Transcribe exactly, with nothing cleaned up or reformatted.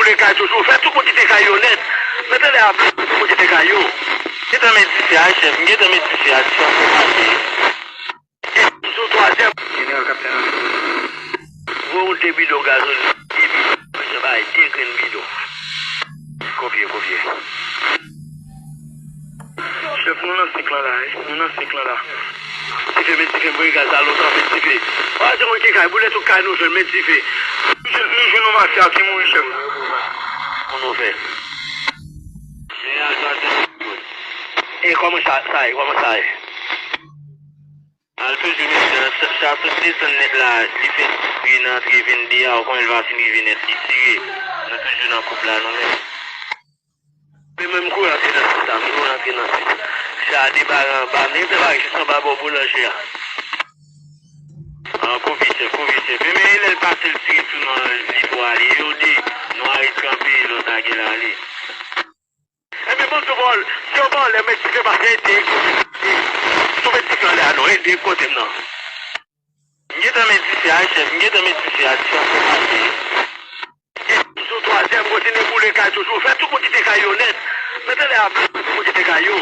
Boule kay toujou. Fè tout moun kite kay yo nèt. Mete lè ap tout moun kite kay yo. Gentan met dife a, chèf. M gentan met dife a, dife a fè pase. Sou twazyèm. Jeneral k ap fè nan. Voye yon de bidon gazolin. De bidon. Mwen bay de grenn bidon. Kopye, kopye. Chèf, nou nan senk lan la, wi. Nou nan senk lan la. Dife, met dife, voye gaz la lontan, met dife. Pa janm ki kay, boule tout kay nou jwenn, met dife. Nou jwenn, nou jwenn yon mafya ki mouri, chèf. Pou nou fè. E kòman sa, sa ye, kòman sa ye? Al toujou, mesye, sa, sa sot desann nèt la, li fè tire nan antre vennde a, ou konnen l va fin rive nèt, li tire. Nou toujou nan koup la, nou menm. Men menm kou rantre nan sit la, men kou rantre nan sit. Sa debare anba, men debare jis anba bò boulanje a. An, kouvye chèf, kouvye chèf. Men, men lè l pase l tire tou nan li pou ale, yo de, nou a ret kanpe, lòt la gen l ale. Ebyen, bon, sou bò, si yo ba w lè, met dife pase, ede, ede. Sou met dife anlè a, non, ede kote m nan. M gentan met dife a, chèf, m gentan met dife a, dife a fè pase. Sou twazyèm, kontinye boule kay toujou. Fè tout moun kite kay yo nèt. Mete lè ap tout moun kite kay yo.